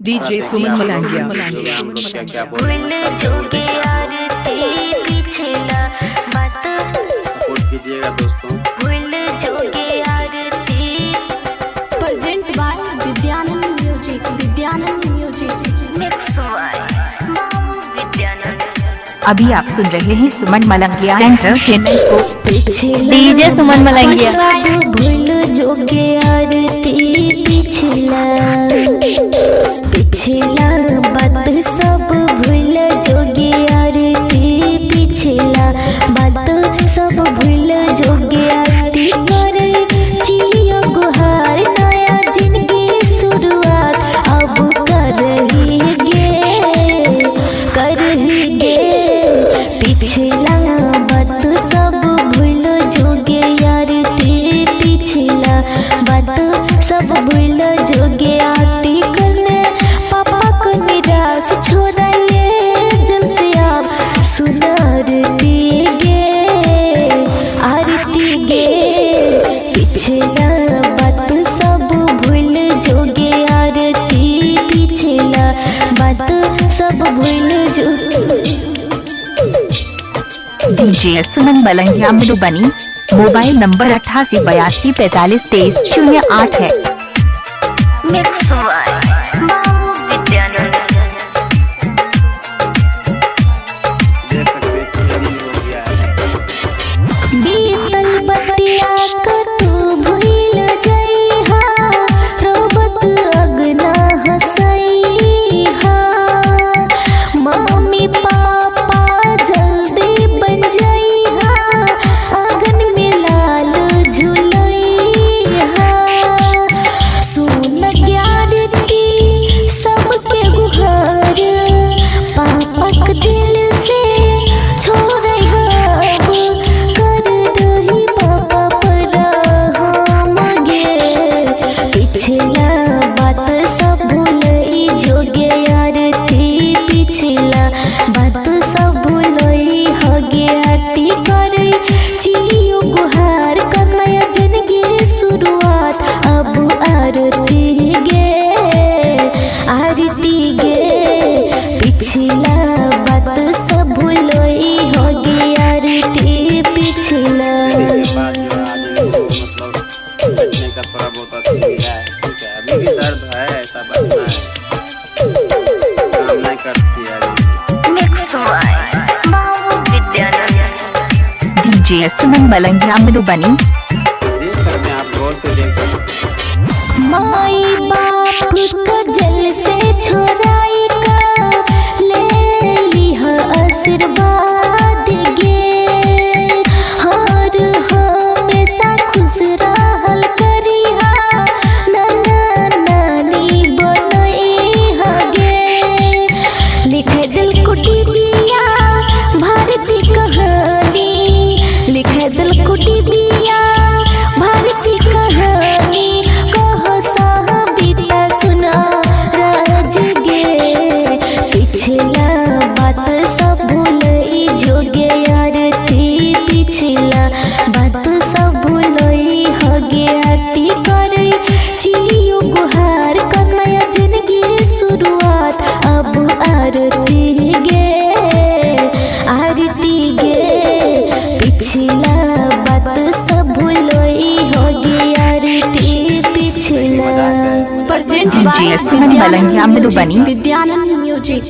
थोड़ा DJ देखिए सुमन आप लोग मलंगिया। वीडियो में हम लोग क्या क्या बोल रहे भूल हैं, सब जरूर जोगे देखिए आप लोग। आरती पिछला बात सपोर्ट कीजिएगा दोस्तों। भूल जोगे आरती। Present by Vidyanand music, Vidyanand music. Mix by Babu Vidyanand. अभी आप सुन रहे हैं सुमन मलंगिया एंटरटेनमेंट को। डीजे सुमन मलंगिया। सब भूल जोगे आरती पिछला, पिछला बात सब भूल जोगे आरती पिछला बात सब भूल जोगे आरती करे चियो गुहार नया जिंदगी शुरुआत अब करही गे, करही गे। पिछला बात सब भूल जोगे आरती पिछला बात सब भूल जोगे आरती करने पापा को निराश छोड़ा ये जल से आप सुनारती गे, आरती गे। पिछला बात सब भूल जोगे आरती पिछला बात सब भूल जो DJ Suman Malangia Madhubani. Mobile number 8882452308 है। मिक्स बाय बाबू विद्यानंद। देख सकते हैं क्लियरिंग हो गया है। बीतल बतिया क तू भूल जइहा, रोबत अगना हंसइहा, मम्मी पापा जल्दी बन जइहा, आंगन में लाल झुलइहा। सुन ज्ञान की सबके गुहार, पापक दिल से छोड़इहा, अब कर दही पापा पर हम गे। पिछला बात सब भूलई जोगे आरती पिछला बात सब भूलई हगे आरती करे चियो गुहार कर नया जिंदगी शुरुआत अब आरती गे, आरती गे। पिछला बात सब भूलई होगे आरती पिछला। इसके बाद जो है आज इनको मतलब बैठने का थोड़ा बहुत अथी मिला है, ठीक है। अभी भी दर्द है, ऐसा बात ना है, काम नहीं करती है अभी। मिक्स बाय बाबू विद्यानंद। डीजे सुमन मलंगिया मधुबनी। देख सकते हैं आप, गौर से देख सकते हैं। माई बाप का जल से छोड़ाई का ले लिह आशीर्वाद गे, हर हमेशा खुश रहल करिहा, नाना नानी बनइहा गे। लिख दिल कुटी बिया भारती कहानी, लिख दिल कुटी बिया भारती कहानी, कह साहबिता सुना राज गे। पिछला बात सब भूलई जोगे आरती पिछला बात सब भूलई हगे आरती करे चियो गुहार कर नया जिंदगी शुरुआत अब आरती गे, आरती गे। पिछला बात सब भूलई होगे आरती पिछला। Present DJ by Suman Malangia Madhubani. Vidyanand music.